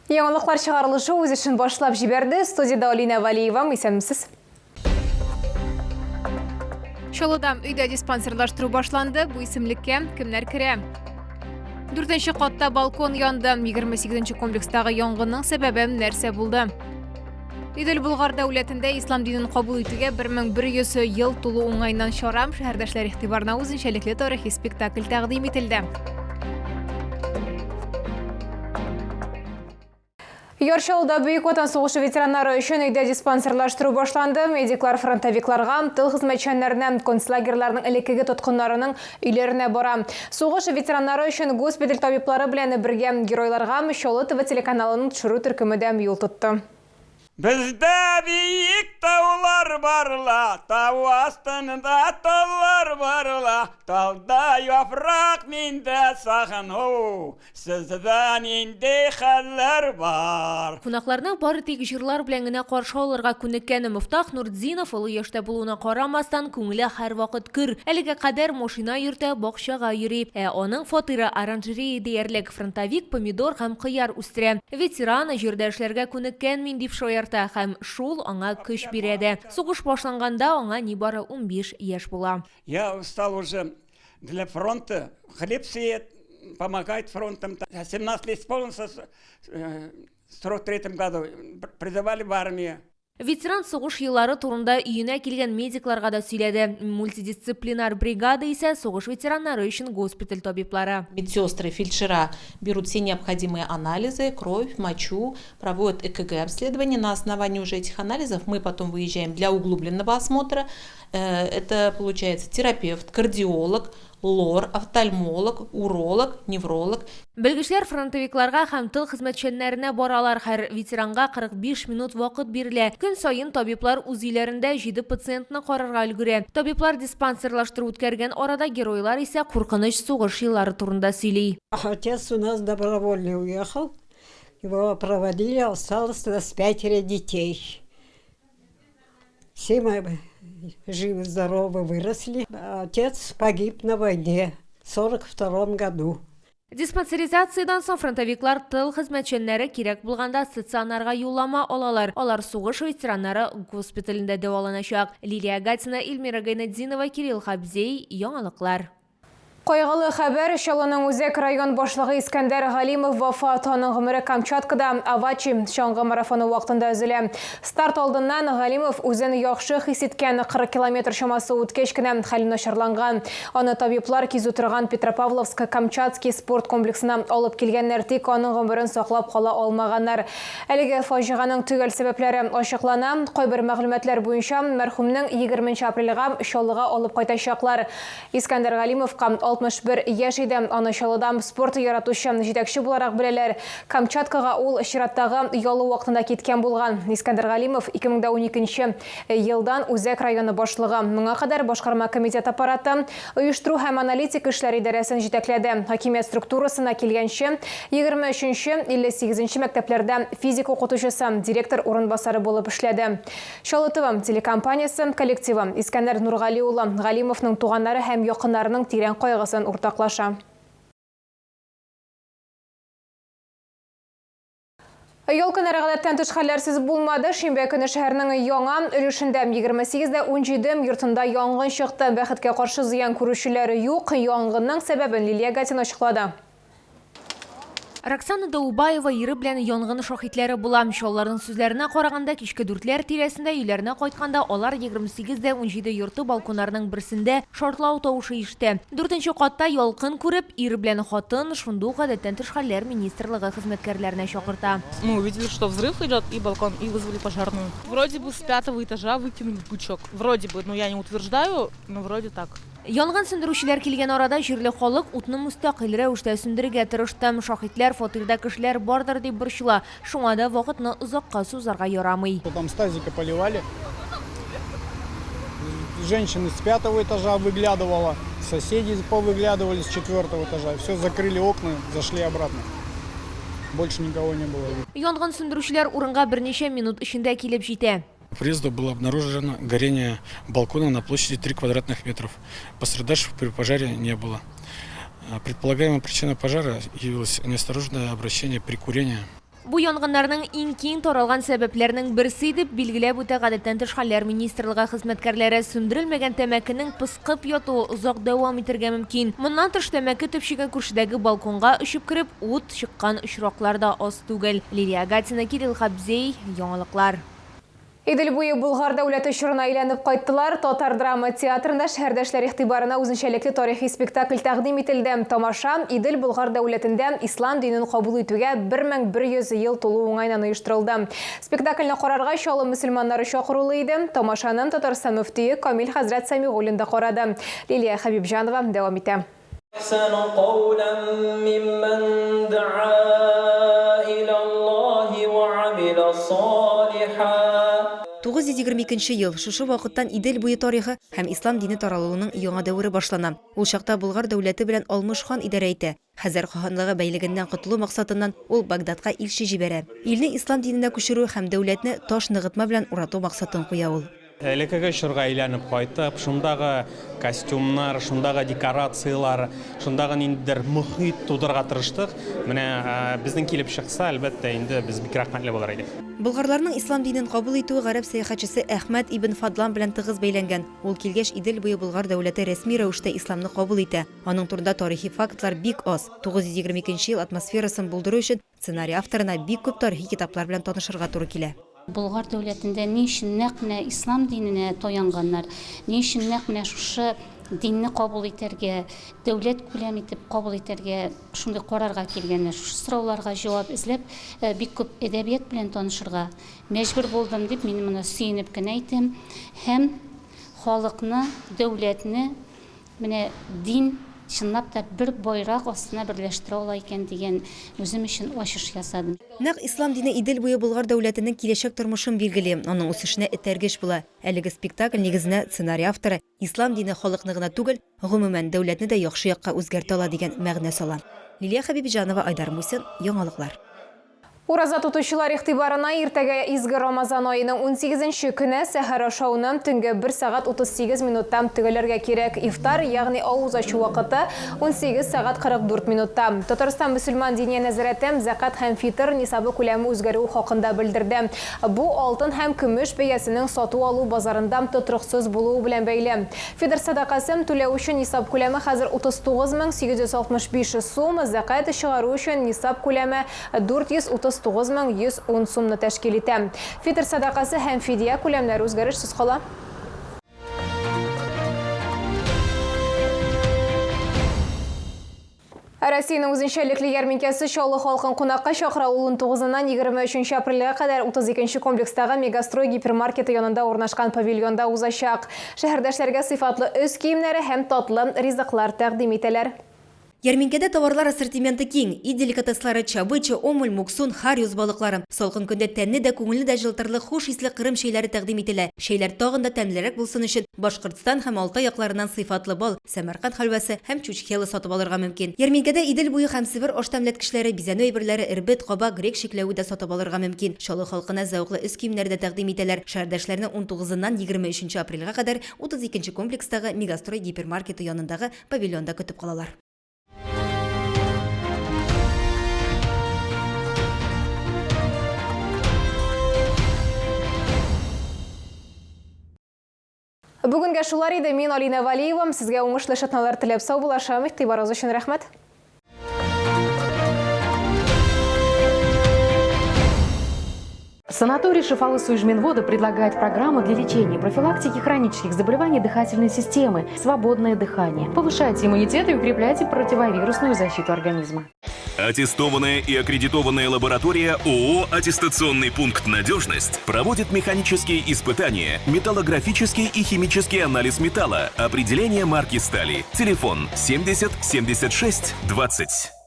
Яңалыклар чыгарылышы үз эшен башлап җибәрде. Студиядә Алинә Валиева. Исәнмесез. Чаллыда өйдә диспансерлаштыру башланды. Бу исемлеккә кемнәр керә? Дүртенче катта балкон янды. 28 комплекстагы янгынның сәбәбе нәрсә булды? Идел Болгар дәүләтендә ислам динен кабул итүгә 1100 ел тулу уңаеннан чара шәһәрдәшләр игътибарына үзенчәлекле тарихи спектакль тәкъдим ителде. Яр Чаллыда Бөек Ватан сугышы ветераннары өчен өйдә диспансерлаштыру башланды. Медиклар фронтовикларга, тыл хезмәтчәннәренә, концлагерьларның элеккеге тоткыннарының өйләренә бара. Сугыш ветераннары өчен госпиталь табиблары белән бергә геройларга Чаллы ТВ телеканалының төшерү төркеме дә юл тотты. Бездә биек таулар бар ла, тау астында таллар бар ла, талда яфрак, миндә сагыну, сездә нинди хәлләр бар? Кунакларны бары тик җырлар белән генә каршы алырга күнеккән Мөфтах Нуртдинов олы яшьтә булуына карамастан, күңеле һәрвакыт көр. Әлегә кадәр машина йөртә, бакчага йөри. Ә аның фатиры оранжерея диярлек. Фронтовик помидор һәм кыяр үстерә. Ветеран, җирдә эшләргә күнеккән мин, дип шаярта һәм шул аңа көч бирә дә. Сугыш башланганда аңа нибары 15 яшь була. Я устал уже для фронта, хлеб сеет, помогает фронтам. 17 лет исполнился, в 43 году призывали в армию. Ветеран сугыш еллары турында өенә килгән медикларга да сөйләде. Мультидисциплинар бригада исә сугыш ветераннары өчен госпиталь табиблары. Медсестры, фельдшера берут все необходимые анализы, кровь, мочу, проводят ЭКГ-обследование. На основании уже этих анализов мы потом выезжаем для углубленного осмотра. Это получается терапевт, кардиолог, лор, офтальмолог, уролог, невролог. Белгечләр фронтовикларга һәм тыл хезмәтчәннәренә баралар. Һәр ветеранга 45 минут вакыт бирелә. Көн саен табиблар үз өйләрендә җиде пациентны карарга өлгерә. Табиблар диспансерлаштыру үткәргән арада геройлар исә куркыныч сугыш еллары турында сөйли. Отец у нас добровольно уехал, его проводили, осталось нас пятеро детей. Все мы живы, здоровы, выросли. Отец погиб на войне в 42 году. Диспансеризациядән соң фронтовиклар тыл хезмәтчәннәре кирәк булганда стационарга юллама алалар. Алар сугыш ветераннары госпиталендә дәваланачак. Лилия Гатина, Эльмира Гайнетдинова, Кирилл Хабзей, Яңалыклар. Кайгылы хәбәр, Чаллының үзәк район башлыгы Искәндәр Галимов вафат. Аның гомере Камчаткада Авачи чаңгы марафоны вакытында өзелә. Старт алдыннан Галимов үзен яхшы хис иткән, 40 километр чамасы үткәч кенә хәле начарланган. Аны табиблар кизү торган Петропавловск-Камчатский спорт комплексына алып килгәннәр, тик аның гомерен саклап кала алмаганнар. Әлеге фаҗиганың төгәл сәбәпләре ачыклана. Кайбер мәгълүматлар буенча, мәрхүмнең 20 апрельгә Чаллыга алып кайтачаклар. Искәндәр Галимовка 61 яшь иде. Аны Чаллыда спорт яратучы җитәкче буларак беләләр. Камчаткага ул чираттагы ялы вакытында киткән булган. Искәндәр Галимов 2012 елдан Үзәк районы башлыгы. Моңа кадәр башкарма комитет аппараты, оештыру һәм аналитик эшләр идарәсен җитәкләде. Хакимият структурасына килгәнче, 23 нче, 58 нче мәктәпләрдә физика укытучысы, директор урынбасары булып эшләде. Чаллы ТВ телекомпаниясе коллективы Искәндәр Нургали улы Галимовның туганнары һәм якыннарының тирән кайгысын уртаклаша. Ял көннәре гадәттән тыш хәлләрсез булмады. Шимбә көне шәһәрнең яңа өлешендә 28 дә 17 йортында янгын чыкты. Бәхеткә каршы зыян күрүчеләр юк. Янгынның сәбәбен Лилия Гатина ачыклады. Роксана Даубаева ире белән янгын шаһитләре була. Чалларның сүзләренә караганда, кичке дүртләр тирәсендә өйләренә кайтканда алар 28 дә 17 йорты балконнарының берсендә шартлау тавышы ишетә. Дүртенче катта ялкын күреп, ир белән хатын шундук гадәттән тыш хәлләр министрлыгы хезмәткәрләренә чакырта. Мы увидели, что взрыв идет, и балкон, и вызвали пожарную. Вроде бы с пятого этажа выкинули бычок. Вроде бы, но я не утверждаю, но вроде так. Янгын сүндерүчеләр килгән арада җирле халык утны мөстәкыйль рәвештә сүндерергә тырышты. Шаһитләр фатирда кешеләр бардыр дип борчыла. Шуңа да вакытны озакка сузарга ярамый. Там с тазика поливали. Женщины с пятого этажа выглядывала, соседи повыглядывали с четвертого этажа. Все, закрыли окна, зашли обратно. Больше никого не было. Янгын сүндерүчеләр урынга берничә минут эчендә килеп җитә. Приезду было обнаружено горение балкона на площади 3 квадратных метров. Пострадавших при пожаре не было. Предполагаемая причина пожара явилась неосторожное обращение при курении. Бу янгыннарның иң киң таралган сәбәпләренең берсе, дип билгеләп үтә Гадәттән тыш хәлләр министрлыгы хезмәткәрләре. Сүндерелмәгән тәмәкенең пыскып ятуы озак дәвам итәргә мөмкин. Моннан тыш, тәмәке төпчеге күршедәге балконга очып кереп, ут чыккан очраклар да аз түгел. Лилия Агатина, Кирилл Хабзей, Яңалыклар. Идел буе Болгар дәүләте чорына әйләнеп кайттылар. Татар драма театрында шәһәрдәшләр игътибарына үзенчәлекле тарихи спектакль тәкъдим ителде. Тамаша Идел Болгар дәүләтендә ислам динен кабул итүгә 1100 ел тулу уңаеннан оештырылды. Спектакльне карарга Чаллы мөселманнары чакырулы иде. Тамашаны Татарстан мөфтие Камил хәзрәт Сәмигуллин да карады. Лилия Хәбибҗанова дәвам итә. 922 нче ел, шушы вакыттан Идел буе тарихы һәм ислам дине таралуының яңа дәвере башлана. Ул чакта Болгар дәүләте белән Алмыш хан идарә итә. Хәзәр каһанлыгы бәйлегеннән котылу максатыннан ул Багдадка илче җибәрә. Илне ислам диненә күчерү һәм дәүләтне таш ныгытма белән урату максатын куя ул. Элеккеге чорга әйләнеп кайтып, шундагы костюмнар, шундагы декорацияләр, шундагы ниндидер мохит тудырырга тырыштык. Менә безнең килеп чыкса, әлбәттә, инде без бик рәхмәтле булыр идек. Болгарларның ислам динен кабул итүе гарәп сәяхәтчесе Әхмәд ибн Фадлан белән тыгыз бәйләнгән. Ул килгәч, Идел буе Болгар дәүләте рәсми рәвештә исламны кабул итә. Аның турында тарихи фактлар бик аз. 922 нче ел атмосферасын булдыру өчен Сценарий авторына бик күп тарихи китаплар белән танышырга туры килә. Болгар дәүләтендә ни өчен нәкъ менә ислам диненә таянганнар, ни өчен нәкъ менә шушы динне кабул итәргә, дәүләт күләм итеп кабул итәргә шундый карарга килгәннәр, шушы сорауларга җавап эзләп, бик күп әдәбият белән танышырга мәҗбүр булдым, дип мин моны сөенеп кенә әйтәм. Һәм халыкны, дәүләтне Менә дин чынлап та бер байрак астына берләштерә ала икән дигән үзем өчен ачыш ясадым. Нәкъ ислам дине Идел буе Болгар дәүләтенең киләчәк тормышын билгели, аның үсешенә этәргеч була. Әлеге спектакль нигезенә сценарий авторы ислам дине халыкны гына түгел, гомумән, дәүләтне дә яхшы якка үзгәртә ала дигән мәгънә сала. Лилия Хәбибҗанова, Айдар Мусин, Яңалыклар. Ураза тотучылар игътибарына иртәгә изге Рамазан аеның унсигезенче көне сәхәр ашауны төнге бер сәгать 38 минутта төгәлләргә кирәк. Ифтар, ягъни авыз ачу вакыты 18 сәгать 44 минутта. Татарстан мөселман Диния нәзарәте зәкать һәм фитыр нисабы күләме үзгәрүе хакында белдерде. Бу алтын һәм көмеш бәясенең сату-алу базарында тотрыксыз булуы белән бәйле. Фитыр сәдакасын түләү өчен нисаб күләме хәзер 39 865 сум, зәкать чыгару өчен нисаб күләме 439 110 сумны тәшкил итә. Фитыр сәдакасы һәм фидия күләмнәре үзгәрешсез кала. Россиянең үзенчәлекле ярминкәсе Чаллы халкын кунакка чакыра. Ул 19-ннан 23 апрельгә кадәр 32 комплекстагы Мегастрой гипермаркеты янында урнашкан павильонда узачак. Шәһәрдәшләргә сыйфатлы өс киемнәре һәм татлы ризыклар тәкъдим итәләр. Ярминкәдә товарлар ассортименты киң, ит деликатеслары, чавыча, омуль, муксун, хариус балыклары. Салкын көндә тәнне дә, күңелне дә җылытырлык хуш исле Кырым чәйләре тәкъдим ителә. Чәйләр тагын да тәмлерәк булсын өчен Башкортстан һәм Алтай якларыннан сыйфатлы бал, Сәмәрканд хәлвәсе һәм чучхела сатып алырга мөмкин. Ярминкәдә Идел буе һәм Себер аш тәмләткечләре, бизәнү әйберләре, эрбет, кабак, грек чикләве дә сатып алырга мөмкин. Чаллы халкына зәвыклы өс киемнәре дә тәкъдим итәләр. Шәһәрдәшләрне унтугызыннан 23 апрельгә кадәр 32 нче комплекстагы Мегастрой гипермаркеты янындагы Павильонда көтеп калалар. Бүгенгә шулар иде. Мин Алина Валиева. Сезгә уңышлы эш атналар теләп саубуллашам. Игътибарыгыз өчен рәхмәт. Санаторий Шифалы Суижминвода предлагает программу для лечения и профилактики хронических заболеваний дыхательной системы «Свободное дыхание». Повышайте иммунитет и укрепляйте противовирусную защиту организма. Аттестованная и аккредитованная лаборатория ООО «Аттестационный пункт Надежность» проводит механические испытания, металлографический и химический анализ металла, определение марки стали. Телефон 70 76 20.